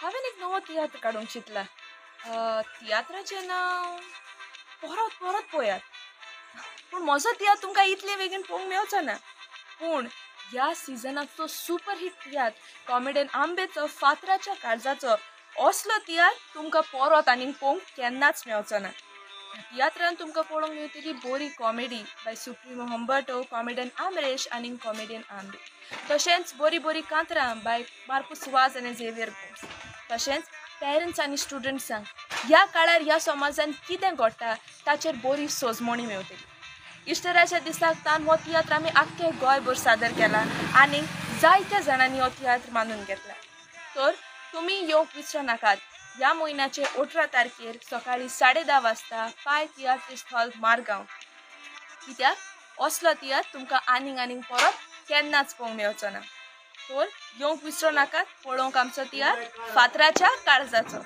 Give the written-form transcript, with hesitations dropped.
हांवें एक नवो तियात्र काडूंक चिंतला. तियात्राचें नांव परत परत पळयात, पूण म्हजो तियात्र तुमकां इतले बेगीन पळोवंक मेळचो ना. पूण ह्या सिजनाचो सुपरहीट तियात्र कॉमेडियन आंबेचो फातराच्या काळजाचो असलो तियात्र तुमकां परत आनीक पळोवंक केन्नाच मेळचो ना. तियात्रान तुमकां पळोवंक मेळटली बोरी comedy by Supremo Humberto, comedian Amresh आनी कॉमेडियन आंबे, तशेंच बोरी बोरी कांतरां बाय मार्कूस वाज आनी झेवियर गोम्स. तशेंच पेरंट्स आनी स्टुडंट्सांक ह्या काळार ह्या समाजान कितें घडटा ताचेर बोरी सोजमणी मेळटली. इस्टराच्या दिसाक तान हो तियात्र आमी आख्खे गोंयभर सादर केला आनी जायत्या जाणांनी हो तियात्र मानून घेतला. तर तुमी येवंक विसरो नाकात. ह्या म्हयन्याचे 18 तारखेर सकाळी 10:30 वाजता पाय तियात्रिस्त हॉल मारगांव. कित्याक असलो तियात्र तुमकां आनीक आनीक परत केन्नाच पळोवंक मेळचो ना. तर येवंक विसरो नाकात पळोवंक आमचो तियात्र फातराच्या काळजाचो.